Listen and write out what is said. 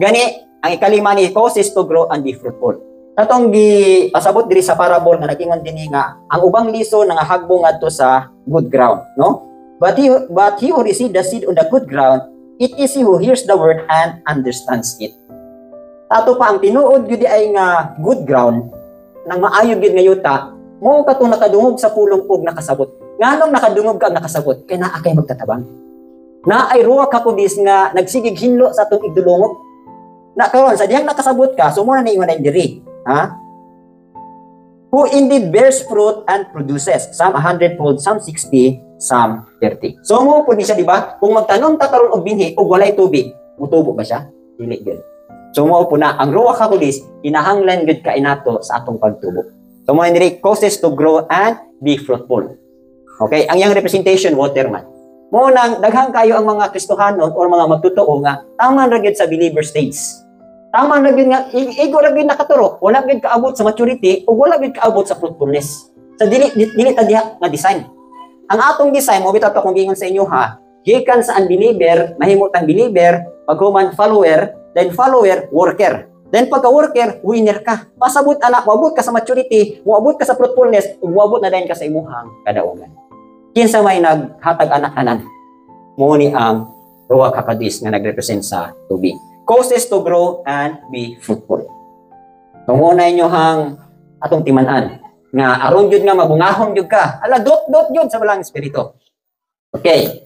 Gani, ang ikalima ni causes to grow and be fruitful. Katong gi pasabot diri sa parable nga nagingon dinhi nga ang ubang liso nangahagbong ngadto sa good ground, no? But he who received the seed on the good ground, it is he who hears the word and understands it. Ato pa ang tinuod gyud ay nga good ground nang maayo gyud nga yuta mo katong nakadungog sa pulong ug nakasabot. Nganong nakadungog ka ug nakasabot? Kay naa kay magtatabang. Na ay ruwak hakudis nga nagsigig hinlo sa atong igdulungog. Na karon sa dihang nakasabot ka, so mo na niingon na diri, ha? Who indeed bears fruit and produces, some 100-fold, some 60, some 30. So mo po ni siya, di ba? Kung magtanom ta karon og binhi ug walay tubig, mutubo ba siya? Dili gyud. So mo po na ang ruwak hakulis kinahanglan gyud kay nato sa atong pagtubo. So mo diri, causes to grow and be fruitful. Okay, ang iyang representation, water man. Mo nang daghang kayo ang mga Kristohanon or mga magtotoo nga tama ra gyud sa believer stage. Tama ra gyud nga igo ra gyud nakaturo, wala gyud kaabot sa maturity ug wala gyud kaabot sa fruitfulness. Sa dili dili ta diha nga design. Ang atong design mo bitaw to kung giingon sa inyo ha, gikan sa unbeliever, mahimo tang believer, paghuman follower, then follower, worker. Then pagka worker, winner ka. Pasabot ana, moabot ka sa maturity, moabot ka sa fruitfulness, ug moabot na dayon ka sa imuhang kadaugan. Kinsa may naghatag anak tanan? Mo ni ang Ruach Hakadis nga nagrepresent sa tubig. Causes to grow and be fruitful. So mo na inyohang atong timan-an nga aron jud nga mabungahon jud ka. Ala dot dot jud sa balang espiritu. Okay.